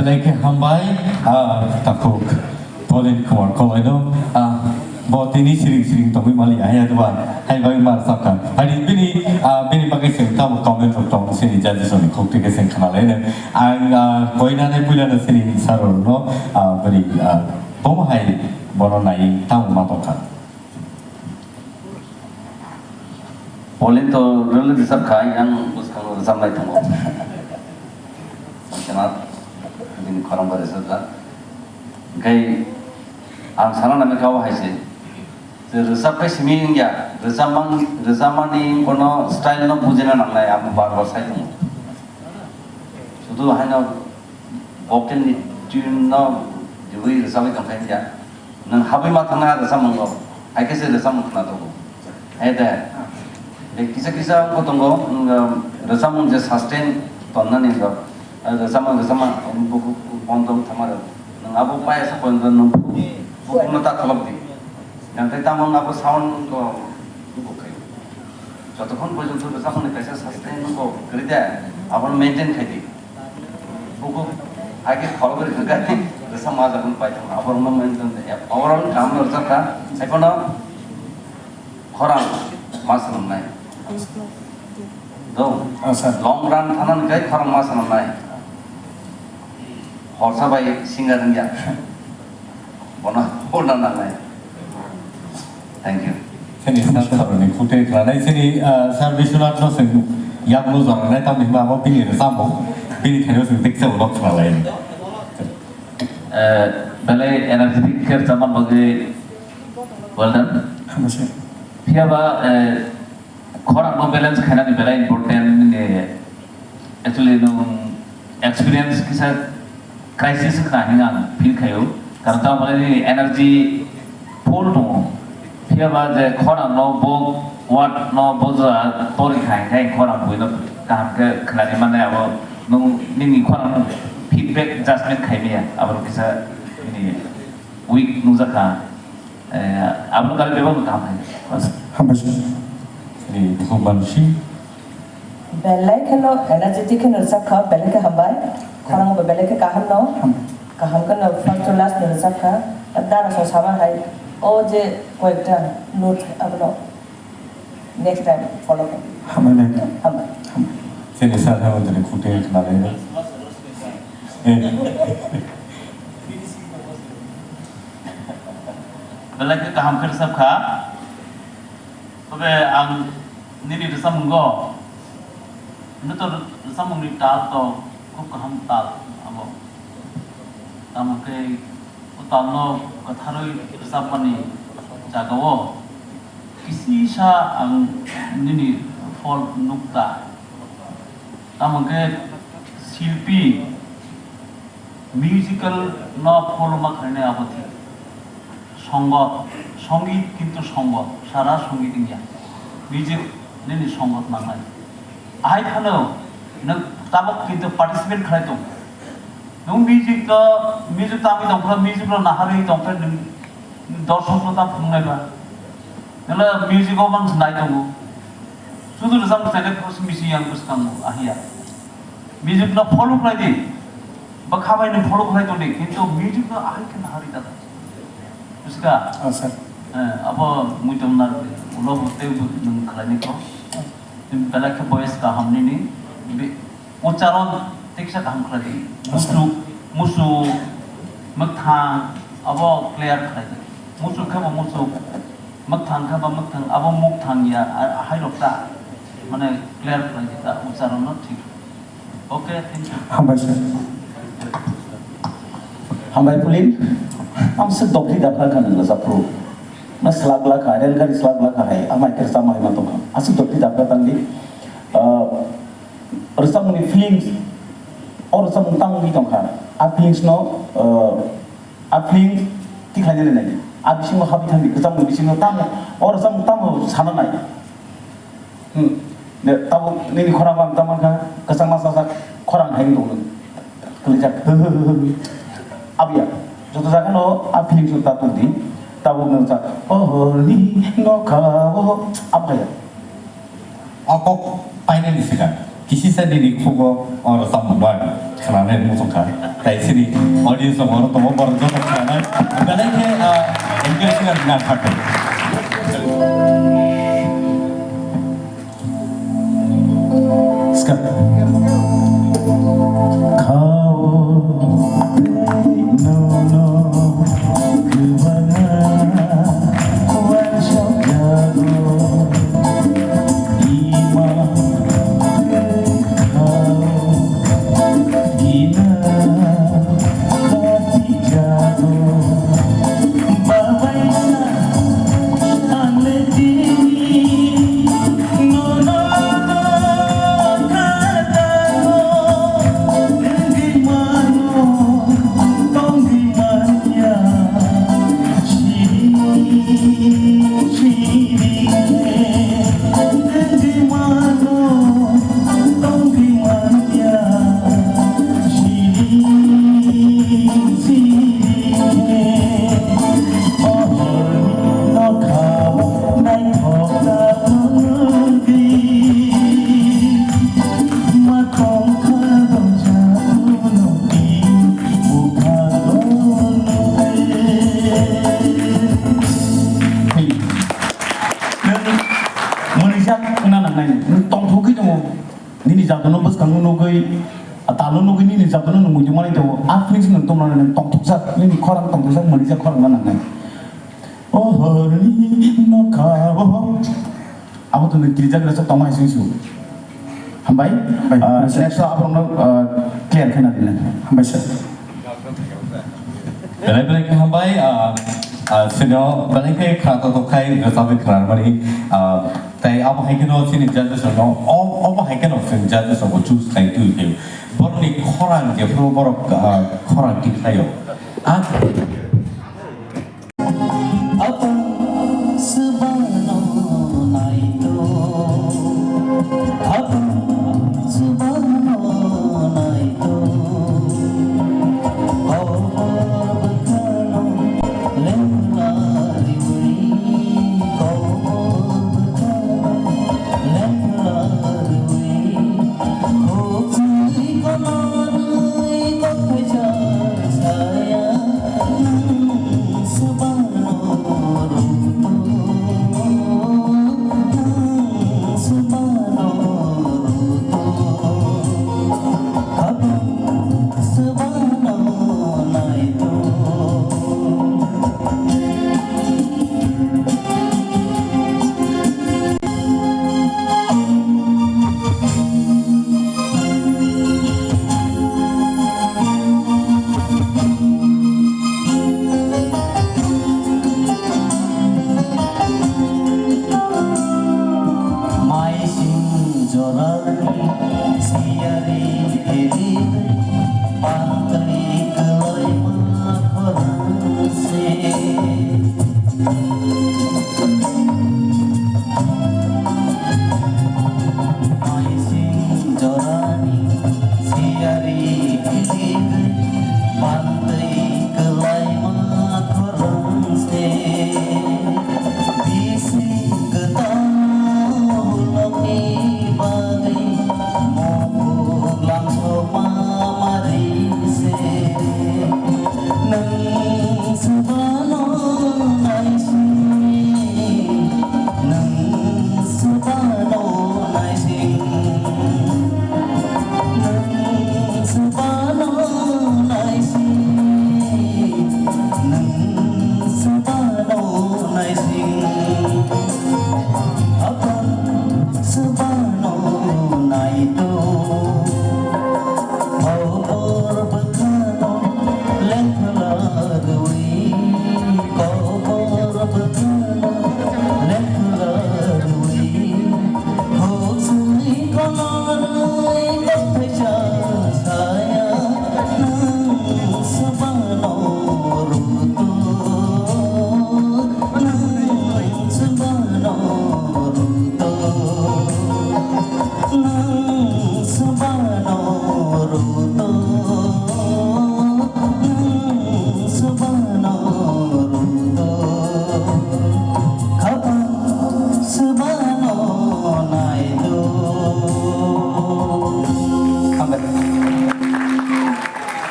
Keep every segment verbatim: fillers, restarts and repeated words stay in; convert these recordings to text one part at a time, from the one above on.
Thank you, hambai, ah, takhuk Pauline Kumar Koloino, ah, bo tini siring siring tongwi mali, ah, ya, duba, hai bai mar sakha. Hai bini, ah, bini bagwi sing tamo comment rok tong sini judges ni khuk tike sing khna lai ne. Ang, ah, koina ne puila ne sini saro no, ah, bini, ah, bomo hai bono nai tamo ma tongkha. Pauline to rwlwi rwchap kha, yang bwskango rwchapnai tongo. Sena, bini khorang bai rwchapjak. Hwnkhe ang sana nangkha o hai se. Je rwchap khe simi wngya, rwchapmang-, rwchapmani kono style no bujina nangnai, amo bar bar sai tongo. Sudu haino vocal ni tune no riwi rwchapwi tongkha wngya. Nwng habwi ma thangna rwchapmung o, hai khe se rwchapmung khna tongo. Hai de. De kisa kisa wngkha tongo, nwng, um, rwchapmung je sustain tonnani rok. Eh, rwchapmung, rwchapmung, um, buku, buku bondong thangma rok. Nwng abo paya sa point nwng buku, buku no ta kholop di. Nang tei tamo abo sound ko buku khai. Jotokhon porjonto rwchapmani kaisa sustain nungkho kwrwi de, abono maintain khai di. Buku age follow kwrwi kha khe rwchapma jagan pai thang, aborokno maintain de. Overall kaham no rwchapkha, haiphano khorang ma swnamnai. Do, ah, sir, long run thanani khai khorang ma swnamnai. Horsa bai singer wngya. Bono, bono nangnai. Thank you. Sini sir saroni khutui khlanai sini, ah, sir Biswanath no sing yakno jaranai tamni hima abo bini rwchapmung, bini thaino sing tiksa ulo khwlalai. Eh, belai energetic khe rwchapmani bagwi well done. Hambai sir. Phiya ba, eh, khorang no balance khainani belai important nini. Actually, nwng experience kisa crisis wngkha hinwi ang feel khaio. Karon tamo nini energy full tongo. Phiya ba je khorang no bo word no bo jora pori khai khai khorang buino kaham khe khlai mane abo nwng nini khorang no feedback judgment khai maya abo kisa nini weak nungjakha. Eh, aboni kari bebak no kaham hai. Hambai sir. Ni bukhuk mansi. Belai kheno energetic kheno rwchap kha, belai khe hambai. Khorang bo belai khe kaham no. Hambai. Kaham kheno first to last no rwchap kha. Dara song sama hai. O je koyekta note abono next time follow kha. Hambai ma'am. Hambai. Hambai. Sini sir hai mantri khutui khna lai. Eh. Belai khe kaham khe rwchap kha. Tobe ang nini rwchapmungo, nini to rwchapmungni tal to khub kaham tal abo. Tamo khe o talno kwtharwi rwchapmani jagao kisisa ang nini fault nukta. Tamo khe silpi musical no follow ma khainai abo thik. Songot, songit kintu songot, sara songit wngya. Music nini songot nangnai. Ahai phano nwng tabok kintu participate khlai tong. Nwng music no, music tamwi tong khe, music no naharwi tong khe nwng dorsok no ta phunuknai ba. Nwng music o mang nai tongo. Sudu rwchapmung khlai khe misi yang bwskango, ahiya. Music no follow khlai di. Bwkha bai no follow khlai tong di, kintu music no ahai khe nahari da. Bujiska? Oh, sir. Eh, abo muitom na ulo bo tei bo nwng khlai ni kho. Belai khe voice kaham nini. Bi-, ucharon teksa kaham khlai di. Oh, sir. Musu, musu, mwthang, abo clear khlai di. Musu khe bo musu, mwthang khe bo mwthang, abo mwthang ya, a-, ahai rok ta. Mane clear khlai di ta, ucharon no thik. Okay, thank you. Hambai sir. Hambai Pulin, ang se dopri dapra kan na sapro. Na slagla ka, rel gari slagla ka hai, amai ker sama hai ma tong. Asik dopri dapra tang di. Ah, rwchapmungni feelings, o rwchapmung tangwi tongkha. A feelings no, ah, a feelings tikhlainani nai. A bisingo habwi thangdi, rwchapmung bisingo tamo, o rwchapmung tamo sana nai. Hmm. Ne, tabuk nini khorang ang tamo kha, kwchangma sajak khorang hai tong nung. Kwlijak. Abiya. Joto jaga no a feelings ta tong di. Tabuk nung sa, "Oh, ni no ka, oh." Abaya. O kok painani sika. Kisisa nini khugo o rwchapmung bai khwnanai muchungkha. Tai sini audience rok oro tongo, borok joto khwnanai. Belai khe, ah, encourage wngna nang kha khe. Ska. Khao tei nono kwbangma uansukjago. Ima khao ina khatijago. Babaisa ang le tini nono khatao wngwi mano, tongwi manya. Siri, siri khe wngwi mano, tongwi manya. Siri, siri khe o horni nokhao naithok ta wngwi. Nwng mwnwijak wngna nangnai, nwng tongthokgwi tongo, nini jatano bwskango nugwi, a talo nugwi nini jatano nwng muitu manwi tongo, a feelings nwng tongna nangnai, tongthokjak, nini khorang tongthokjak, mwnwijak khorang wngna nangnai. O horni nokhao. Abo to nini kirijak resa tongma hai sing su. Hambai. Hambai. Ah, next to aborokno, ah, clear khe na dina. Hambai sir. Belai belai khe hambai, ah, ah, sino belai khe khna to to khai rwchapwi khna mani, ah, tai abo hai kheno sini judges no, o, obo hai kheno sini judges no choose khai twi khe. Borokni khorang jephru borok, ah, khorang tik khlaio. Ah, Apang swbano naito, apang swbano naito. Kobor bwkhano lengla riwi, kobor bwkhano lengla riwi. Khukchwi kolorwi kokthaisa saya, nwng swbano ruto, nwng swbano ruto, khapang swbano naito. Maising jorani siyari hili pantri kelai ma khorang se. Maising jorani siyari kilik pantwi kwlaima khorang se. Bisi kwtal bulokni bagwi mokuk lamsokma mari se.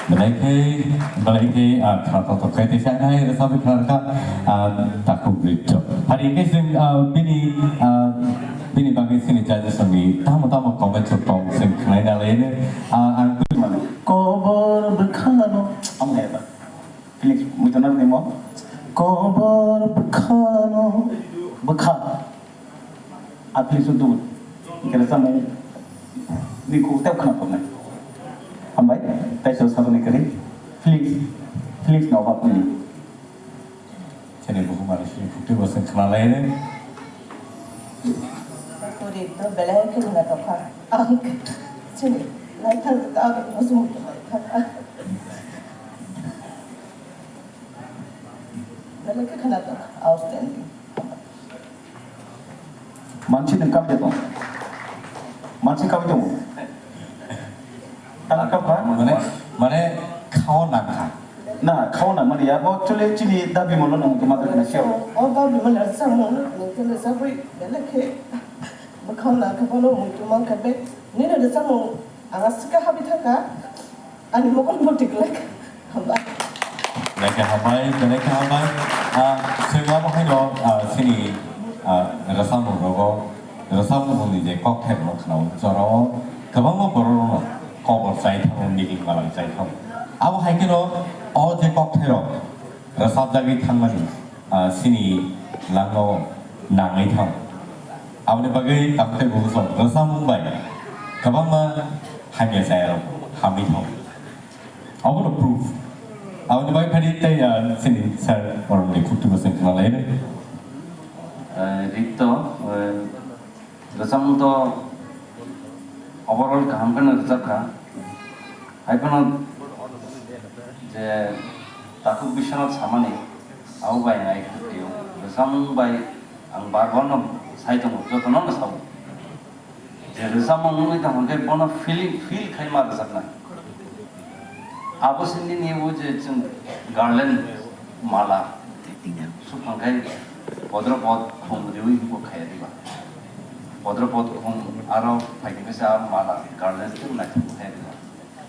Belai khe, belai khe, ah, khna tok tok khe tei sa nai rwchapwi khna rwkha, ah, Takhuk Ritcho. Hari khe chwng, ah, bini, ah, bini bagwi chini judges rokni tamo tamo comment rok tong chwng khwnai na lai no, ah, ang Kobor bwkhano, ang nai ba. Felix, muitu na nimo. Kobor bwkhano, bwkha. A Felix o dul. Kere samung ni kuk tep khna poknai. Hambai, tai so saboni kari. Felix, Felix no bap ni. Chini bukhuk mani sini khukti bo sing khna lai ne. Kori to belai khe khna tokha. Ang chini lai thang ta musum lai thang. Belai khe khna tokha. Outstanding. Mansi nwng kap de tong. Mansi kap tong. Tang kap kha? Mane, mane khao nang kha. Na, khao nang mani ya. Bo actually chini dabi molo nang khe mata kana seo. O dabi mani asa mo nang khe na sabui belai khe. Bo khao nang kha bono muitu mang kha be. Nini de samung ang asika habi thaka. Ani mokol bo tik lek. Hambai. Belai khe hambai, belai khe hambai. Ah, chwng abo haino, ah, chini, ah, rwchapmung rogo, rwchapmung ni je kokthai rok khna o, jorao kwbangma borok rok no kobor chai thango, nigil malang chai thango. Abo hai kheno o je kokthai rok rwchapjagwi thangmani, ah, chini langmao nangwi thango. Aboni bagwi takhuk tei bukhuk rok rwchapmung bai kwbangma hamya chaya rok hamwi thango. Abono proof. Aboni bagwi phani tei, ah, chini sir borokni khukti bo chwng khna lai nai. Eh, Ritto, eh, rwchapmung to overall kaham kheno rwchap kha. Hai phano je Takhuk Biswanath samani, abo bai ang ai khe twi o. Rwchapmung bai ang bar bar no sai tongo, jotono no sao. Je rwchapmung wngwi tong hwn khe bono feeling, feel khai ma rwchapnai. Abo se nini o je chwng garland mala suphang khai bodro pod khum riwi bo khaya diba. Bodro pod khum aro phaikhe se aro mala garland khe naithok khai diba.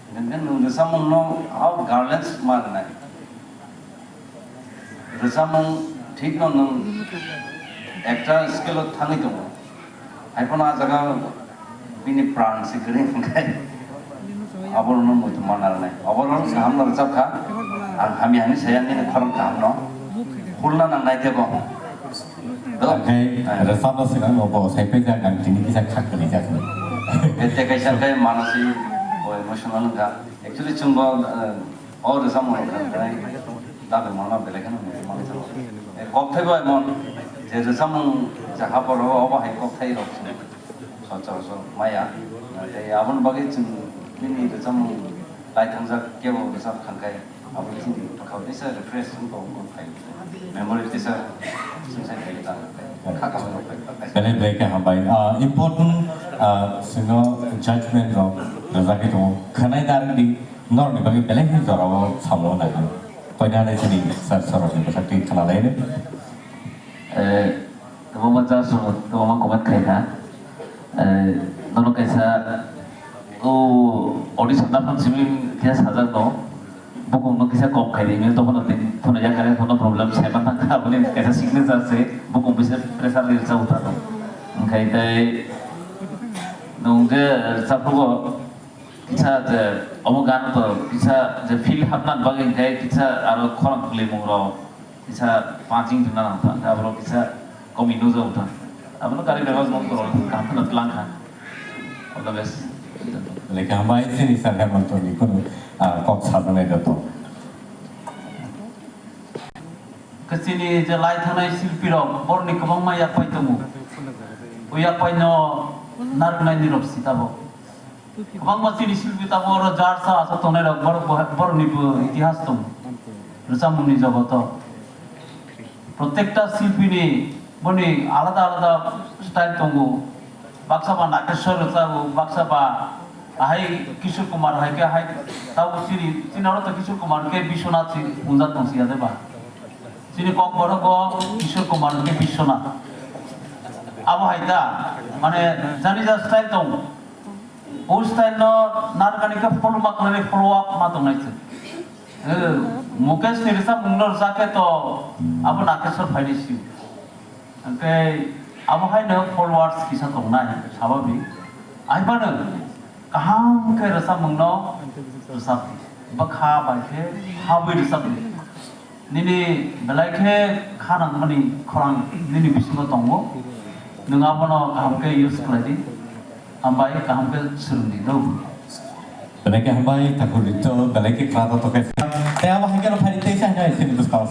Hwnkhe nwng rwchapmungno how garlands ma rwnai. Rwchapmung thikno nwng ekta scale-o thangwi tongo. Haiphano ah jaga bini pran se kwrwi hwnkhe aborokno muitu ma narwknai. Overall kaham no rwchapkha. Ang hamya hinwi saya nini khorang kahamno. Khulna nangnai teibo. Do. Hwnkhe rwchapna swkang no bo sai paijak ang tini kisa khak kwrwi jak. Tei kaisa khe manasi bo emotional wngkha. Actually, chwngbo, eh, o rwchapmung rok khe dabi mano belai kheno mano. Eh, kokthai bai mon, je rwchapmung je hapor o, obo hai kokthai rok chwng sochor sochor maya. Tei aboni bagwi chwng bini rwchapmung lai thangjak kebo rwchap khankhai, abo chini bwkhao teisa refresh wngkha, wngkha khai. Memory teisa chwng sai khai ta. Kha kha rok khai. Belai belai khe hambai. Ah, important, ah, sino judgment rok rwjak khe tongo. Khwnai narwk di. Norokni bagwi belai khe jorao samlo nangkha. Koinani chini sir sorokni bwsakni khna lai rw. Eh, kwbangma judge rok kwbangma comment khai kha. Eh, nono kaisa o audition naphang simi khe sajak no. Bukung no kisa kom khai di, mil tokhno din, thono yakare thono problem sai man thang kha, boni kaisa signature se, bukung bisa pressure release sa uta no. Hwnkhe tei nung je, eh, saphugo, kisa je omo gan to kisa je feel hapna bagwi hwnkhe kisa aro khorang kwlwimung rok kisa punching rwna nang kha, hwnkhe aborok kisa komi nukjago kha. Abono kari bebak mung toro kaham kheno tlang kha. All the best. Lekha hambai chini sir Hemantoni kunu, ah, kok sajaknai joto. Khe chini je lai thanai silpi rok borokni kwbangma yakpai tongo. O yakpai no narwknai ni rok si tabok. Kwbangma chini silpi tabok oro jar sa asa tongnai rok borok bo-, borokni bo itihas tongo. Rwchapmung ni jogoto. Protekta silpi ni boni alada alada style tongo. Baksa ba Nageshwar rwchago, baksa ba ahai Kishore Kumar hai khe hai tabo chini, chini oro to Kishore Kumar khe Biswanath si punjak tong si ya de ba. Chini Kokborok o Kishore Kumar khe Biswanath. Abo hai da, mane jani ja style tong. O style no narwkani khe follow ma khlai follow up ma tong nai se. Eh, Mukesh ni rwchapmung no rwchap khe to abo Nakeswar phaini sio. Hwnkhe abo haino followers kisa tongnai, sababik. Aibano kaham khe rwchapmung no rwchap di. Bwkha bai khe habwi rwchap di. Nini belai khe kha nangmani khorang nini bisingo tongo. Nwng abono kaham khe use khlai di. Hambai, kaham khe swrwng di, no? Belai khe hambai, Thakur Rito, belai khe kla to tokai. Tei abo hai khe no phari tei sa hai sini bwskang.